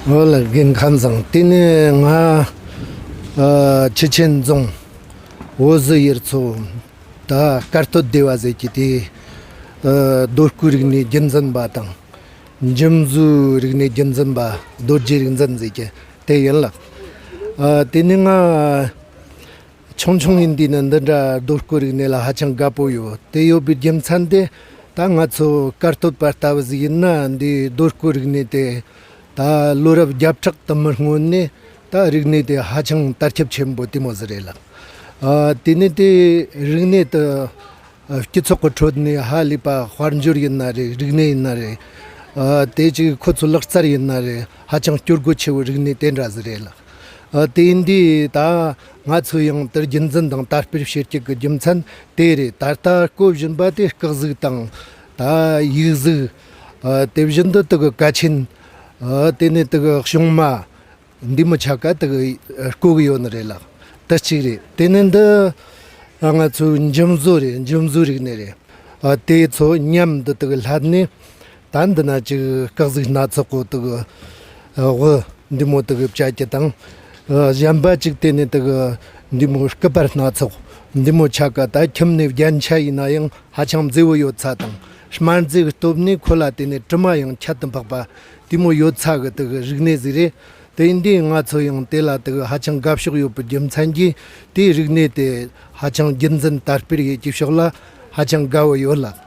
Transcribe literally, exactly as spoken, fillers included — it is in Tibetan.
ཨོ་ལ་རྒན་ཁམས་བཟང་། དེ་ནས་ང་ཨ་ཆུ་ཆེན་རྫོང་འོ་ཟི་ཡུལ་ཚོ་ད་དཀར་སྟོད་སྡེ་བ་ཟེར་གྱི་དེ་ཨ་རྡོ་བརྐོས་རིག་གནས་རྒྱུན་འཛིན་པ་དང་འཇིམ་བཟོའི་རིག་གནས་རྒྱུན་འཛིན་པ་རྡོ་རྗེ་རིག་འཛིན་ཟེར་གྱི་དེ་ཡིན་ལགས། ཨ་དེ་ནས་ང་ཆུང་ཆུང་ཡིན་དུས་ནས་འདི་འདྲ་རྡོ་བརྐོས་རིག་གནས་ལ་ཧ་ཅང་དགའ་པོ་ཡོད། དེ་ཡོད་པའི་རྒྱུ་མཚན་དེ་ད་ང་ཚོ་དཀར་སྟོད་པ་ལྟ་བུ་ཟིག་ཡིན་ན་འདི་རྡོ་བརྐོས་རིག་གནས་དེ་ད་ལོ་རབས་བརྒྱ་ཕྲག་དུ་མར་སྔོན་ནས་ད་རིག་གནས་དེ་ཧ་ཅང་དར་ཁྱབ་ཆེན་པོ་དེ་མོ་ཟིག་རེད་ལགས། ཨ་དེ་ནས་དེ་རིག་གནས་དེ་སྤྱི་ཚོགས་ཀྱི་ཁྲོད་ནས་ཧ་ལས་པ་དཔལ་འབྱོར་ཡིན་ན་རེད། རིག་གནས་ཡིན་ན་རེད། ཨ་དེ་ཅིག་ཁོ་ཚོ་ལག་རྩལ་ཡིན་ན་རེད། ཧ་ཅང་སྤྱོད་སྒོ་ཆེ་བོའི་རིག་གནས་དེ་འདྲ་ཟིག་རེད་ལགས། ཨ་དེ་ཡིན་དུས་ད་ང་ཚོ་ཡང་དེར་རྒྱུན་འཛིན་དང་དར་སྤེལ་བྱེད་རྒྱུ་གི་རྒྱུ་མཚན་དེ་རེད། ད་ལྟ་བརྐོ་བཞིན་པ་དེ་སྐག་གཟུགས་དང་ད་ཡིག་གཟུགས། ཨ་དེ་བཞིན་དུ་དེ་གི་ཀ་ཆེན། ཨ་དེ་ནས་དེ་གི་གཤོག་མ་འདི་མོ་ཆ་ག་དེ་གི་བརྐོ་གི་ཡོད་ནི་རེད་ལགས། དེ་གཅིག་རེད། དེ་ནས་འདི་ང་ཚོའི་འཇིམ་བཟོ་རེད། འཇིམ་བཟོ་རིག་གནས་རེད། ཨ་དེ་ཚོ་མཉམ་དུ་དེ་གི་ལྷན་ནས་ད་འདི་ན་ཅིག་སྐག་གཟུགས་སྣ་ཚོགས་པོ་དེ་གི་དབུ་འདི་མོ་དེ་གི་བཅད་རྒྱུ་དང་། ཨ་གཞན་པ་ཅིག་དེ་ནས་དེ་གི་འདི་མོ་སྐུད་པ་སྣ་ཚོགས་འདི་མོ་ཆ་ག་ད་ཁྱིམ་ནས་རྒྱན་ཆ་ཡིན་ན་ཡང་ཧ་ཅང་མཛེས་བོ་ཡོད་ཚ་དང་། དམར་མཛེས་གི་སྟོབས་ནས་ཁོ་ལ་དེ་ནས་དྲི་མ་ཡང་ཁྱད་དུ་འཕགས་པ་དེ་མོ་ཡོད་ཚ་གི་དེ་གི་རིག་གནས་ཟིག་རེད། དེ་ཡིན་དུས་ང་ཚོ་ཡང་དེ་ལ་དེ་གི་ཧ་ཅང་དགའ་ཕྱོགས་ཡོད་པའི་རྒྱུ་མཚན་གྱིས་དེའི་རིག་གནས་དེ་ཧ་ཅང་རྒྱུན་འཛིན་དར་སྤེལ་ཡེད་ཀྱི་ཕྱོགས་ལ་ཧ་ཅང་དགའ་བོ་ཡོད་ལགས།